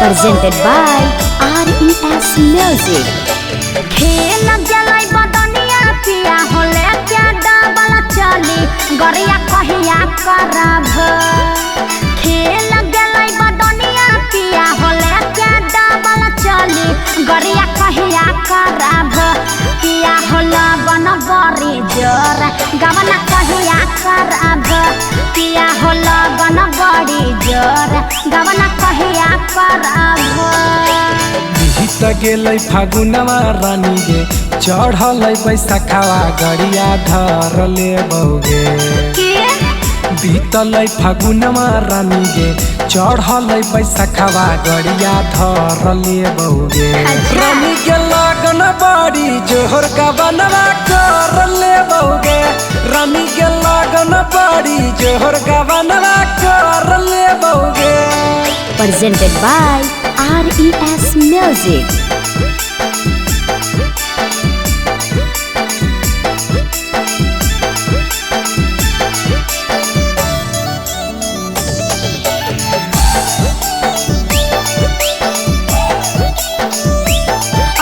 Presented by RES Music. खेल गेलै बदनिया पिया होले क्या डबल चली गरिया कहिया करब। खेल गेलै बदनिया पिया होले क्या डबल चली गरिया कहिया करब। पिया होला बन बरी जोर गवना कहिया करब। पिया होला बन बड़ी जोर गवना कहिया करब। बीत गेलै फागुनवा रानी गे, चढ़लै बैसखवा गड़िया धर ले बौगे। के बीतलै फागुनवा रानी गे, चढ़लै बैसखवा गड़िया धर ले बौगे। अच्छा। रानी के लगन बड़ी जोहर गवनवा कर ले बौगे। रानी के लगन बड़ी जोहर गवनवा कर ले बौगे। Presented by RES Music.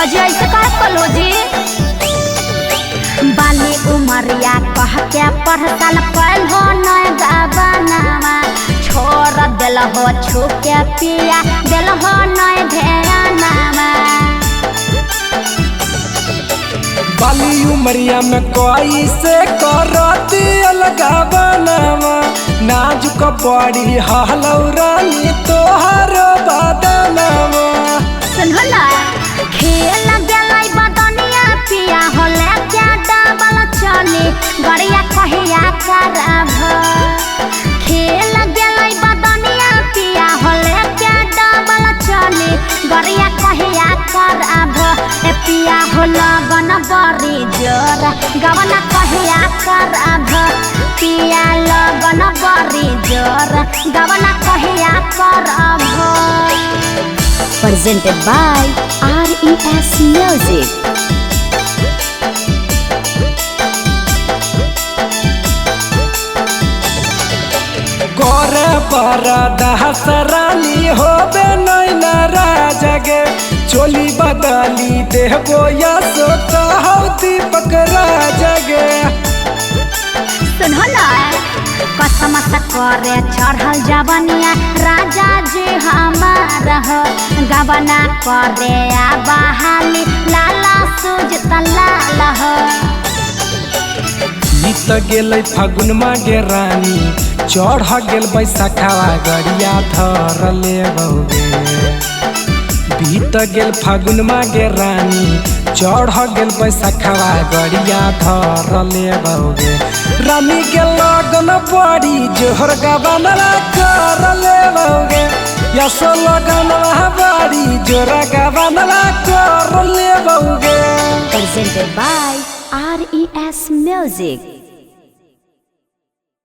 Ajay ऐसे काहे कलो जी। बाली उमरिया कह के पढ़ साल पढ़ हो नय गबनावा, छोड़ दिल हो छू के पिया दिल हो नय ध्यानावा। बाली उमरिया में कोई से करती अलगा बनावा, नाजुक बड़ी हलौ रानी तोहर बदनावा। सुनहो ना खेल गेलै बदनिया पिया होले क्या डबल चली गरिया कहिया करब। खेल गेलै बदनिया पिया होले क्या डबल चली गरिया कहिया करब। ए पिया होला गन बड़ी जोर गवना कहिया करब। पिया लगन बड़ी जोर गवना कहिया करब। Presented by RES Music. करे पर दहस रानी होबे नैना राजगे, चोली बदली देहबो या सो कहौ दीपक राजगे। सुनो ना कसम से करे चढ़ल जवनिया राजा जी हमार हो, गवना करे आ बहाली लाला सूझ लाल हो। बीत गेलै फागुन मागे रानी, चढ़ गेल बैसखवा गड़िया धर ले बौगे। बीत गेल फागुन मागे रानी, चढ़ गेल बैसखवा गड़िया धर ले बौगे। रानी के लगन बड़ी जोहर गवनवा कर ले बौगे। यसो लगनवा बड़ी जोहर गवनवा कर ले बौगे। Presented by RES Music.